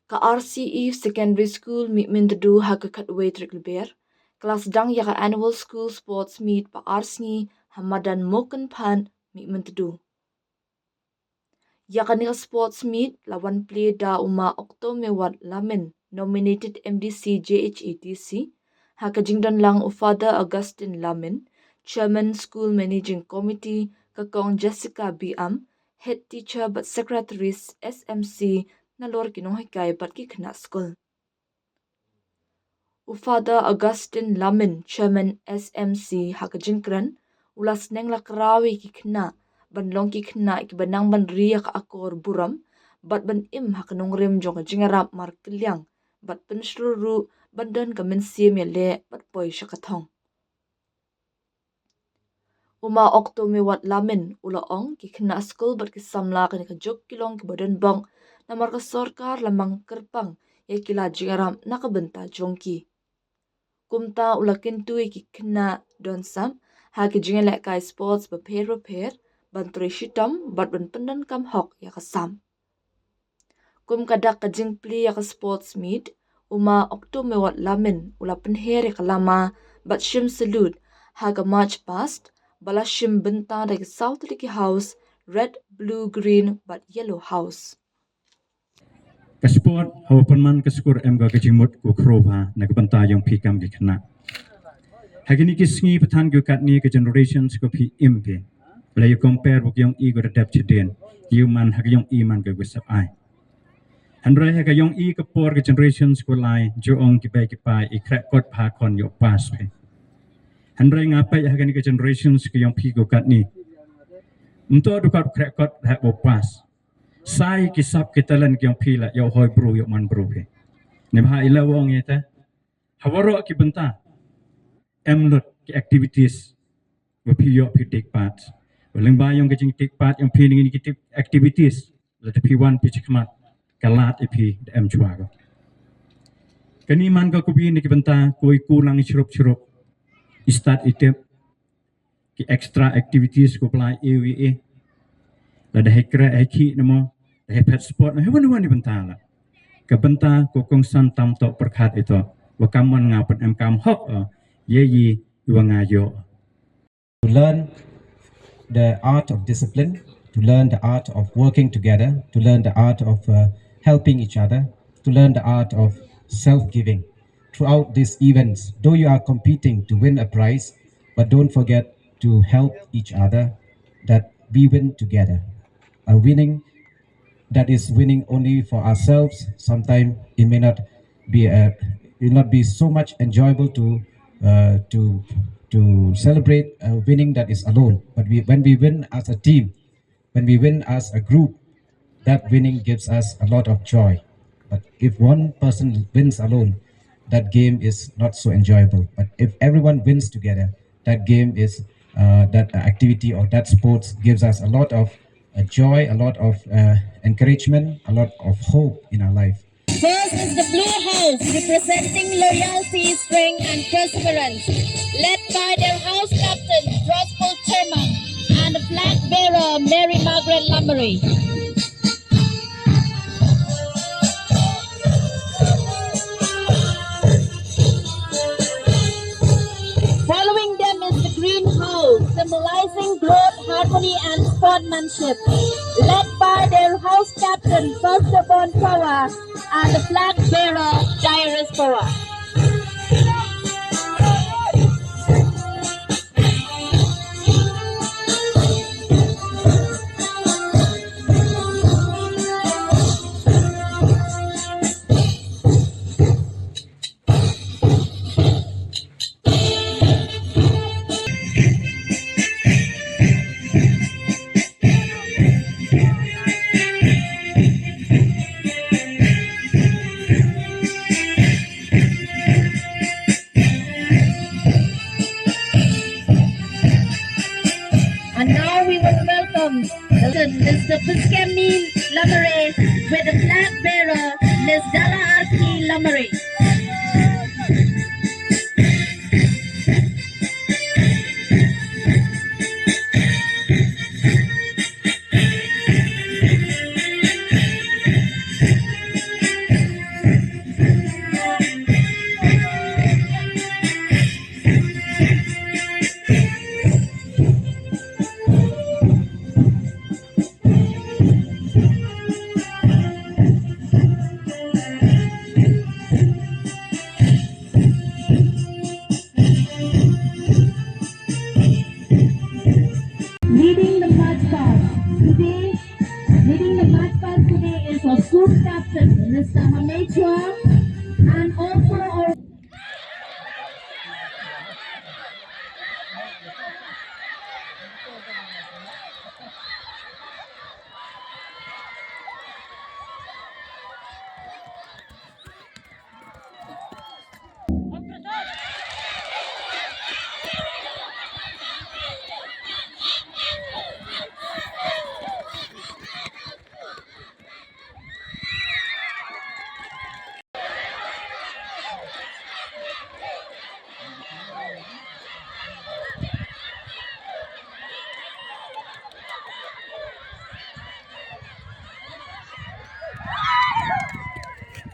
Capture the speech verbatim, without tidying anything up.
Ka R C E Secondary School Mihmyntdu ha ka khatwei tarik Lber ka la sdang ïa ka Annual School Sports Meet ba ar sngi ha madan Mokenphan, Mihmyntdu. Ïa kane ka Sports Meet la wan plie da u Ma Okto Mewat Lamin, nominated M D C J H A D C, ha ka jingdon lang u Father Augustine Lamin, Chairman School Managing Committee, ka Kong Jessica B M, Head Teacher bad Secretary S M C, nalor ki nonghikai bad ki khynnah skul. U Father Augustine Lamin, Chairman S M C, ha ka jingkren u la sneng la kraw ïa ki khynnah ban long ki khynnah kiba nang ban ri ïa ka akor burom bad ban im ha ka nongrim jong ka jingïarap markylliang bad pynshlur ruh ban don ka mynsiem ïaleh bad poi sha ka thong. U Ma Okto Mewat Lamin u la ong ki khynnah skul bad ki samla kane ka juk ki long kiba don bok namar ka sorkar la mang kyrpang ïa ki lad jingïarap na ka bynta jong ki. Kumta u la kyntu ïa ki khynnah don sap ha ki jingïalehkai sports bapher bapher ban trei shitom bad ban pyndonkam hok ïa ka sap. Kum ka dak ka jingplie ïa ka Sports Meet, u Ma Okto Mewat Lamin u la pynher ïa ka lama bad shim salute ha ka march past ba la shim bynta da ki saw tylli ki house, red, blue, green bad yellow house. Ka sport ha u pynman ka skur em ka jingmut ka khro bha na ka bynta jong phi kam ki khynnah. Ha kine ki sngi pathan ki katne ka generations ka phi im phi. Ba la ïa compare bad ka ïong i ka dep chadien. Ïa man ha ka ïong i man ka wisap ai. Hynrei ha ka ïong i ka por ka generations ka lai ju ong ki bei ki pai i khreh kot bha khon ïoh pass phi. Hynrei nga peit ha kane ka generations ka ïong phi ka katne. Mynta du kot khreh kot ha bo pass. Sai ki sap ki talent ki ïong phi la ïoh hoi bru ïoh man bru phi. Ni bha i la ong ïa ta. Ha waroh ki bynta em lut ki activities ba phi ïoh phi take part. Ba lyngba ïong ka jing take part ïong phi ni ki activities la te phi wan phi chikmat ka lad i phi da em chwa ko. Kani man ka kubi ni ki bynta koi ku lang i chrup chrup i start i tip ki extra activities ko pla i wi i. La da hekre heki namo da he pet sport na hewan hewan ni bynta la. Ka bynta ko kongsan tam tok perkhat ito. Wa kam man nga pen em kam hok, eh, ye yi iwa nga yo. To learn the art of discipline, to learn the art of working together, to learn the art of, uh, helping each other, to learn the art of self-giving. Throughout these events, though you are competing to win a prize, but don't forget to help each other, that we win together. A winning that is winning only for ourselves, sometimes it may not be a, it will not be so much enjoyable to, uh, to, to celebrate a winning that is alone. But we, when we win as a team, when we win as a group, that winning gives us a lot of joy. But if one person wins alone, that game is not so enjoyable. But if everyone wins together, that game is, uh, that activity or that sports gives us a lot of, uh, joy, a lot of, uh, encouragement, a lot of hope in our life. First is the Blue House, representing loyalty, strength, and perseverance, led by their house captain, Drospel Cherman, and the flag bearer, Mary Margaret Lamare. Following them is the Green House, symbolizing growth, harmony, and sportsmanship, led by their house captain, Firstborn Power, and the flag bearer, Jairus Power. And now we will welcome Mister Piskemi Lamare with the flag bearer, Miss Dala Arki Lamare. Sama Mechwa.